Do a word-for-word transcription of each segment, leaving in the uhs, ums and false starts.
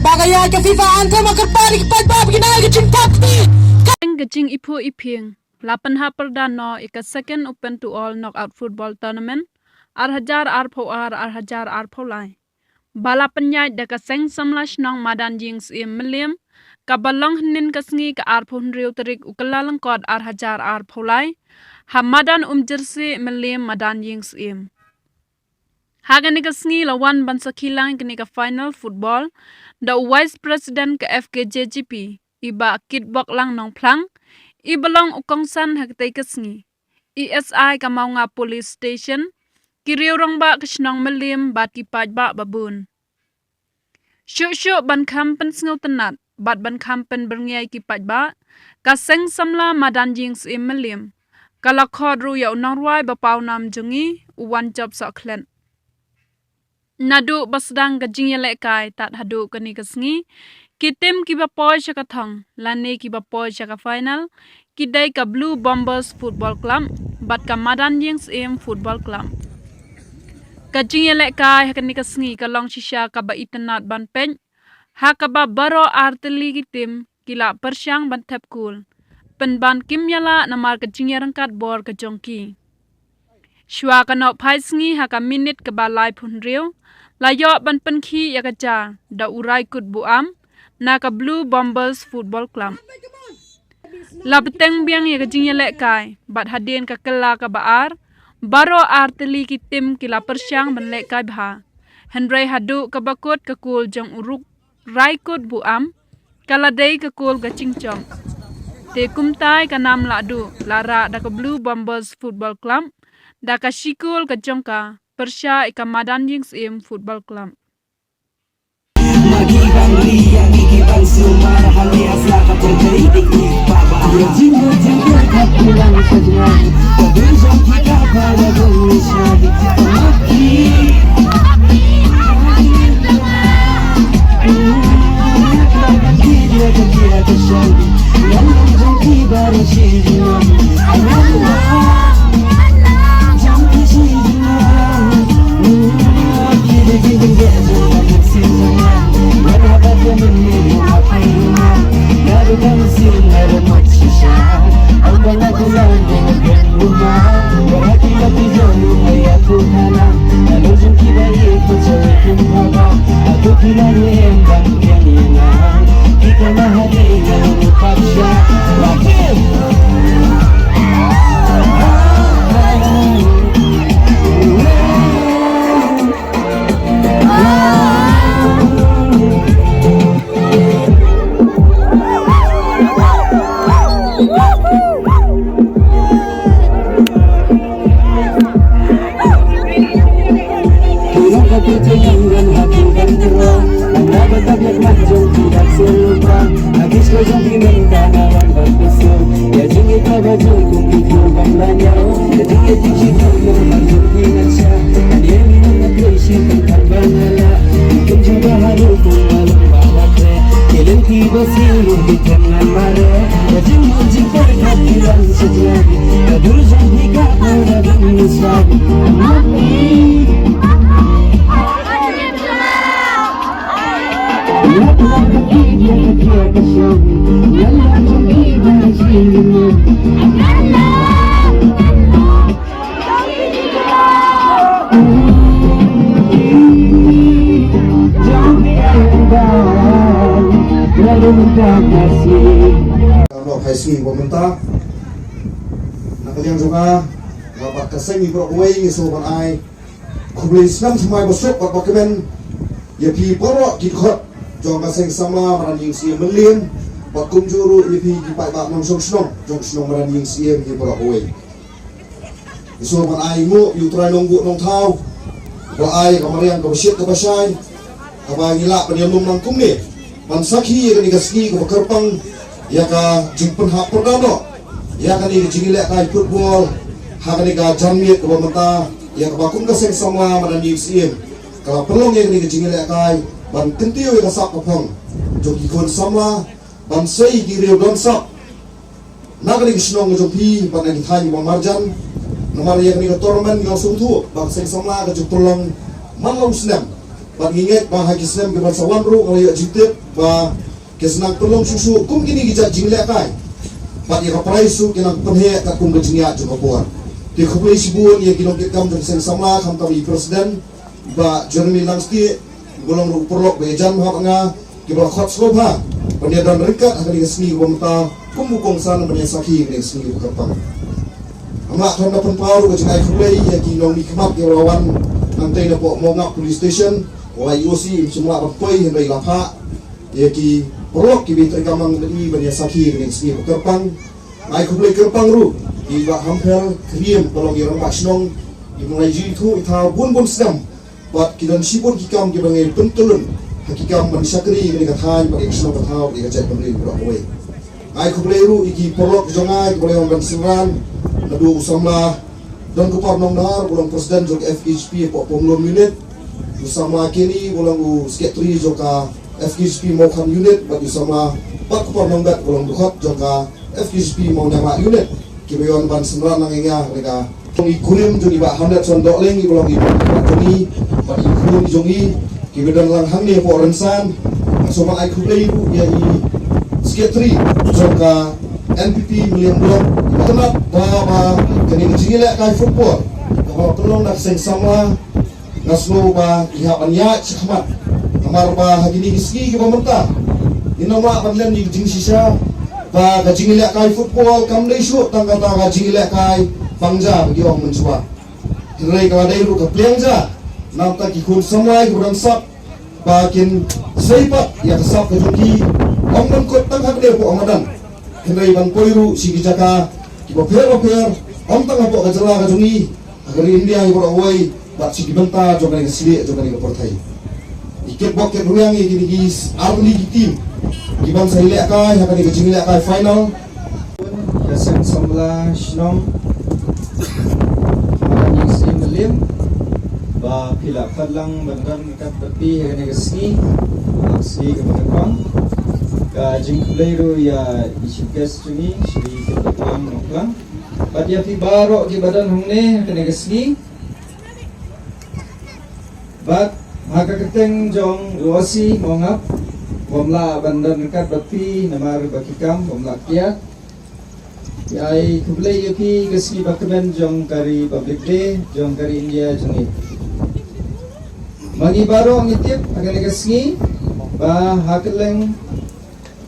Ba ka ïa ka FIFA anthem ka kyrpad ïa ki paidbah ba kin ai ka jingpyrkhat. Ka jingiphuh iphieng la pynhap pyrda noh ïa ka Second Open to All Knockout Football Tournament ar hajar arphew ar, ar hajar arphew lai, ba la pynïaid da ka Seng Samla Shnong Madan Ïing Syiem Mylliem, kaba long hynnin ka sngi ka arphew hynriew tarik u Kyllalyngkot ar hajar arphew lai, ha Madan Umjyrsieh Mylliem Madan Ïing Syiem. Ha kane ka sngi la wan ban sakhi lang kane ka final football da u Vice President ka F K J G P, i Bah Kitboklang Nongphlang, i ba long u kongsan ha katei ka sngi, i S I ka Mawnga Police Station, ki riew rangbah ka shnong Mylliem bad ki paidbah babun. Shuh shuh ban kham pynsngewtynnat bad ban kham pynbyrngia ïa ki paidbah, ka Seng Samla Madan Ïing Syiem Mylliem ka la khot ruh ïa u nongrwai ba pawnam jong ngi, u Wanjop Sohkhlet. Naduh ba sdang ka jingïalehkai tad haduh kane ka sngi, ki tim kiba poi sha ka thong lane kiba poi sha ka final ki dei ka Blue Bombers Football Club bad ka Madan Ïing Syiem Football Club. Ka jingïalehkai ha kane ka sngi ka long shisha kaba itynnad ban peit, ha kaba baroh ar tylli ki tim ki la pyrshang ban thep kol, pynban kim ïalah namar ka jingïaryngkat bor ka jong ki. Shuwa ka nongphai sngi ha ka minit kaba laiphew hynriew, la ïoh ban pynkhih ïa ka jar da u Raikut Buam na ka Blue Bombers Football Club. La bteng biang ïa ka jingïalehkai bad hadien ka kylla kaba ar, baroh ar tylli ki tim ki la pyrshang ban lehkai bha. Hynrei haduh kaba kut ka kol jong u ruk Raikut Buam ka la dei ka kol ka jingchong. Te kumta ka nam lahduh la rah da ka Blue Bombers Football Club da ka shi kol ka jong ka pyrshah ïa ka Madan Ïing Syiem Football Club. Ka nongphai sngi ba mynta, na ka liang jong nga, nga bad ka seng ngi baroh kawei ngi sngewbha ban ai khublei snem thymmai basuk bad bakmen ïa phi baroh ki dkhot jong ka Seng Samla Madan Ïing Syiem Mylliem, bad kumjuh ruh ïa phi ki paidbah nongshong shnong jong shnong Madan Ïing Syiem ïa baroh kawei. Ngi sngewbha ban ai nguh ïa U Trai Nongbuh Nongthaw ba ai ka mariang kaba shit kaba shai, kaba ngi lah ban ïalum lang kumne ban sakhi ïa kane ka sngi kaba kyrpang ïa ka jingpynhap pyrda noh ïa kane ka jingïalehkai football ha kane ka janmiet kaba mynta, ïa kaba kum ka Seng Samla Madan Ïing Syiem ka la pynlong ïa kane ka jingïalehkai ban kyntiew ïa ka sap ka phong jong ki khun samla, ban sei ki riew don sap na kane ka shnong ka jong phi bad na ki thaiñ ba marjan. Namar ïa kane ka tournament ngi la sngewthuh ba ka Seng Samla ka ju pynlong man la u snem. Bad ngi ngeit ba ha ki snem ki ban sa wan ruh ka la ïoh jingtip ba ki sa nang pynlong shuh shuh kum kine ki jait jinglehkai. Bad ïa ka prize ruh ki nang pynheh katkum ka jingïaid jong ka por. Te khublei shibun ïa ki nongkitkam jong ka seng samla, khamtam i president Bah Jeremy Langstieh, ba long ruh u paralok ba ïajan ha nga, kiba la khot sngewbha ban ïa don ryngkat ha kane ka sngi kaba mynta kum u kongsan ban ïa sakhi ha kane ka sngi kaba kyrpang. Nga kwah ban pynpaw ruh ka jingai khublei ïa ki nongmihkhmat kiba la wan nangtei napoh Mawngap Police Station, wat la i O C im shym lah ban poi hynrei la phah ïa ki paralok kiba ïatreilang bad i ban ïa sakhi ha kane ka sngi kaba kyrpang. Nga ai khublei kyrpang ruh ïa i Bah Hampher Kyriem, ba long i rangbah shnong, i ba la ïathuh i thaw bun bun snem. Bad ki don shibun ki kam kiba ngi pyntyllun ha ki kam ban shakri ïa kane ka thaiñ bad ïa ka shnong ka thaw bad ïa ka jaitbynriew baroh kawei. Nga ai khublei ruh ïa ki paralok jong nga kiba la wan ban synran, naduh u samla Donkupar Nongdhar, ba long president jong ka F K J P hapoh Pamlum unit, u samla Kenny, ba long u secretary jong ka F K J P Mawkhan unit, bad u samla Batkupar Nongbet, ba long dkhot jong ka F K J P Mawnianglah unit, kiba ïa wan ban synran lang ïa nga ha kane ka. Jong i kurim jong i Bah Hamlet Sohn Dohling, i ba long i Bah jong i, bad i khun jong i, kiba don lang hangne hapoh rynsan. Nga sngewbha ai khublei ruh ïa i secretary jong ka N P P Mylliem Block, i Bah Tnat, ba, ba kane ka jingïalehkai football kaba pynlong da ka seng samla, nga sngew ba i hap ban ïaid shakhmat. Namar ba ha kine ki sngi kiba mynta ngin ym lah ban leh ïa ka jingshisha ba ka jingïalehkai football kam dei shuh tang kata ka jingïalehkai pang ja ba ki ong mynshuwa. Hynrei ka la dei ruh ka pliang ja na bynta ki khun samla kiba don sap ba kin sei pat ïa ka sap ka jong ki, ym ban kut tang hangne hapoh madan, hynrei ban poi ruh sha ki jaka kiba pher bapher, ym tang hapoh ka jylla ka jong ngi, ha ka ri India hi baroh kawei, bad sha ki bynta jong kane ka slieh jong kane ka pyrthei. Ngi kitbok kitrwiang ïa kine ki artylli ki team kiban sa ïalehkai ha kane ka jingïalehkai final. Ka seng samla shnong Madan Ïingsi Mylliem, ba phi la phah lang ban don ryngkat bad phi ha kane ka sngi, ka sngi kaba kyrpang. Ka jingkhublei ruh ïa i chief guest jong ngi, Shri Kitbok Nongklang. Bad ïa phi baroh kiba don hangne ha kane ka sngi. Bad ha ka kyrteng jong u O C Mawngap, bym lah ban don ryngkat bad phi namar ba ki kam bym lah kiad. Ngi ai khublei ïa phi ka sngi ba kmen jong ka Republic Day jong ka ri India jong ngi. Ma ngi baroh ngi tip ha kane ka sngi ba ha kylleng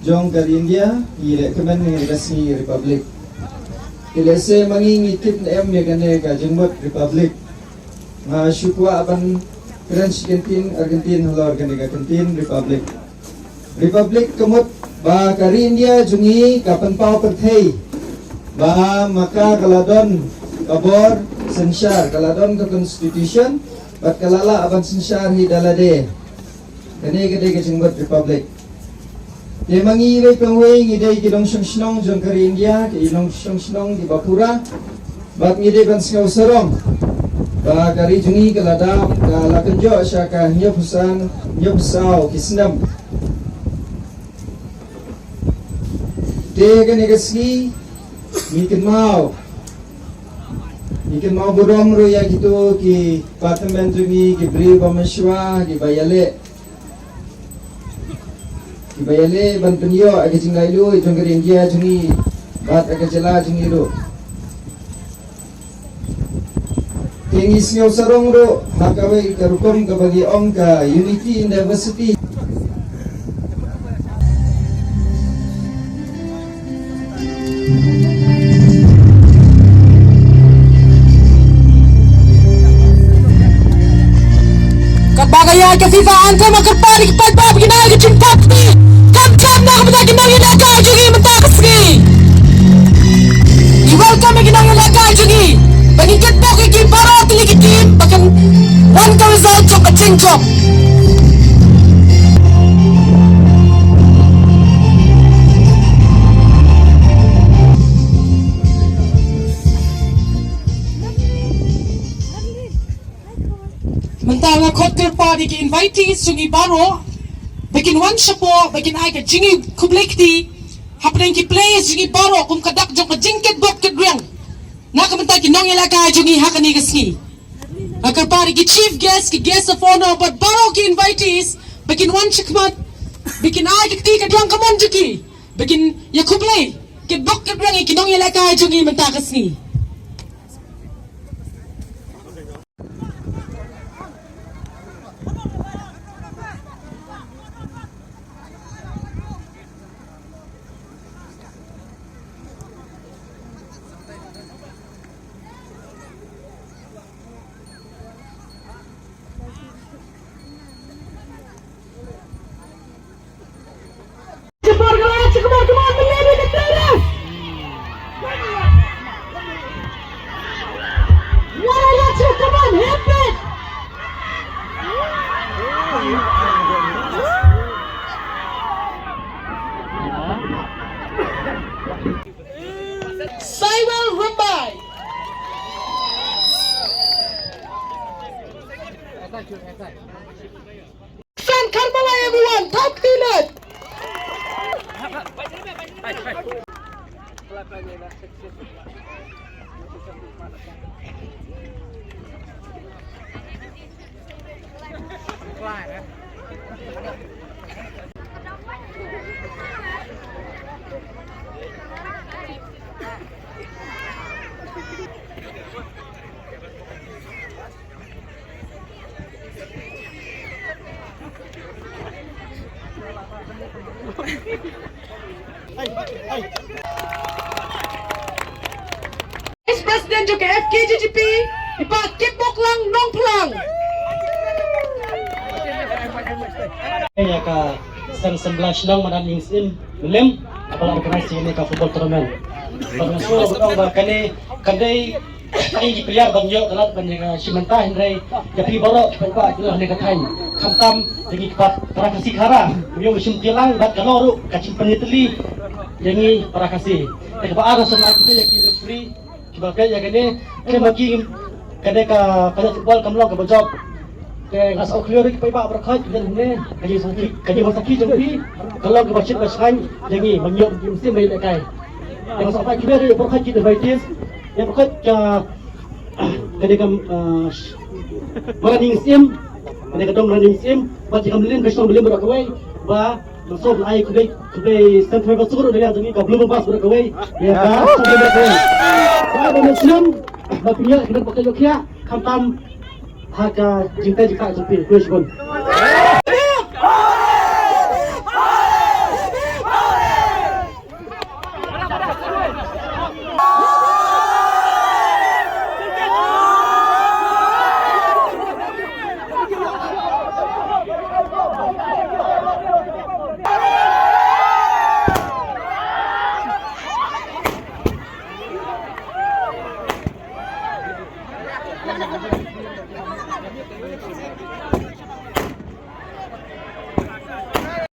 jong ka ri India ngi lehkmen ïa ka sngi Republic. Te lehse ma ngi ngi tip ne em ïa kane ka jingmut Republic. Nga shu kwah ban kren shi kyntien ar kyntien halor kane ka kyntien Republic. Republic ka mut ba ka ri India jong ngi ka pynpaw pyrthei ba ma ka ka la don ka bor synshar, ka la don ka constitution, bad ka la lah ban synshar hi da lade. Kane ka dei ka jingmut Republic. Te ma ngi wei pa wei ngi dei ki nongshong shnong jong ka ri India, ki nongshong shnong kiba pura. Bad ngi dei ban sngew sarong ba ka ri jong ngi ka la dap, ka la kynjoh sha ka hynñiewphew san, hynñiewphew saw ki snem. Te kane ka sngi ngi kynmaw, ngi kynmaw burom ruh ïa kito ki pathmen jong ngi, ki briew ba mynshuwa, kiba ïaleh, kiba ïaleh ban pynïoh ïa ka jinglaitluid jong ka ri India jong ngi bad ïa ka jylla jong ngi ruh. Te ngi sngew sarong ruh ha kawei ka rukom kaba ngi ong ka Unity in Diversity. Katba ka ïa ka FIFA anthem ka kyrpad ïa ki paidbah ba kin ai ka jingpyrkhat. Kam jam na ka bynta ki nongïalehkai jong ngi mynta ka sngi. Ngi welcome ïa ki nongïalehkai jong ngi. Ba ngin kitbok ïa ki baroh tylli ki team ba kin wan ka result jong ka jingjop. Mynta nga khot kyrpad ïa ki invitees jong ngi baroh ba kin wan shapoh ba kin ai ka jingkhublei kti hapdeng ki players jong ngi baroh kum ka dak jong ka jingkitbok kitrwiang na ka bynta ki nongïalehkai jong ngi ha kane ka sngi. Nga kyrpad ïa ki chief guest, ki guest of honor bad baroh ki invitees ba kin wan shakhmat, ba kin ai ka kti ka diang kamon jong ki, ba kin ïa khublei, kin bok kin rang ïa ki nongïalehkai jong ngi mynta ka sngi. Saiwal Rumbai. San Kharmala, everyone, top keynote. Vice President jong ka F K J G P, i Bah Kitboklang Nongplang. Ïa ka seng sembla shnong Madan Ïing Syiem Mylliem, ka ba la organize ïa kane ka football tournament. Bad nga sngew ba kane, kane ka dei tang ïa ki player ban ïoh ka lad ban ïa ka shim bynta, hynrei ïa phi baroh ki paidbah ki la leh ka thaiñ. Khamtam ïa ngi ki para Khasi Khara, ïoh shim tilang bad ka long ruh ka jingpyntylli ïa ngi para Khasi. Te kaba ar, nga sngewbha ïa ki referee kiba peit ïa kane, kane ma ki, kane ka, kane football kam long kaba jop. Te nga sa ïa kylli ruh ki paidbah baroh khoit ki don hangne, ka jingsakhi, ka jingsakhi jong ki ka long kaba shit ba shngaiñ ïa ngi ban ïoh ki mynsiem ba ïalehkai. Te nga sa ïa kylli ruh baroh khoit ki invitees, ïa baroh khoit ka, kane ka, ah, Madan Ïing Syiem, kane ka dong Madan Ïing Syiem, bad ïa ka Mylliem, ka shnong Mylliem baroh kawei, ba Nga sngewbha ai khublei, khublei sngewbha ba suk ruh da ka jong ngi ka Blue Bombers baroh kawei. Ïa ka sngewbha baroh kawei. Ba ba mynsiem ba pynïoh ki don ba ka ïoh khiah khamtam ha ka jingtei jingkhang jong phi. Khublei shibun.